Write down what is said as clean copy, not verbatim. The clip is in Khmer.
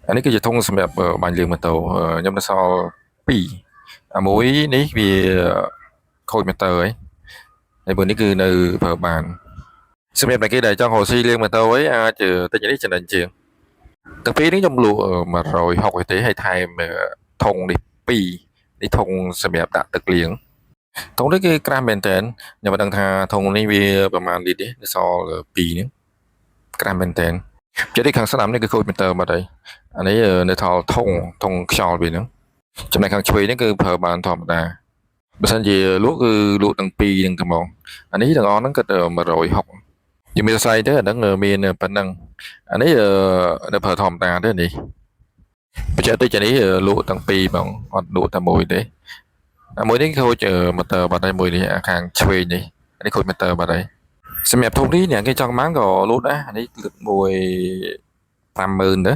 អានេះគឺជាធុងសម្រាប់បាញ់លាងម៉ូតូខ្ញុំនៅសល់2អាមួយនេះវាខូចម៉ូទ័រហើយហើយមួយនេះគឺនៅប្រើបានសម្រាប់អ្នកគេដែលចង់រកស៊ីលាងម៉ូតូអីអាចទិញនេះចំណេញជាងទាំងពីរនេះខ្ញុំលក់160ឯទេហើយថែមធុងនេះ2នេះធុងសម្រាប់ដាក់ទឹកលាងធុងនេះគឺក្រាស់មែនតើខ្ញុំមិនដឹងថាធុងនេះវាប្រហែលលីត្រទេនៅសល់2នេះក្រាស់មែនតើចិត្តនេះខាងស្ដាំនេះគឺខូចម៉ូទ័របាត់ហើយអានេះនៅថល់ធុងធុងខ្យល់វាហ្នឹងចំណែកខាងឆ្វេងនេះគឺប្រើបានធម្មតាបើសិនជាលក់គឺលក់ទាំងពីរហ្នឹងតែហ្មងអានេះទាំងអស់ហ្នឹងគិត160យើងមានសរសៃទេអាហ្នឹងមានប៉ុណ្ណឹងអានេះនៅប្រើធម្មតាទេនេះបច្ចេកទេសនេះលក់ទាំងពីរហ្មងអត់លក់តែមួយទេអាមួយនេះខូចម៉ូទ័របាត់ហើយមួយនេះអាខាងឆ្វេងនេះអានេះខូចម៉ូទ័របាត់ហើយសម្រាប់ធុងនេះអ្នកគេចង់បានក៏លក់ដែរអានេះលើកមួយ50000ទៅ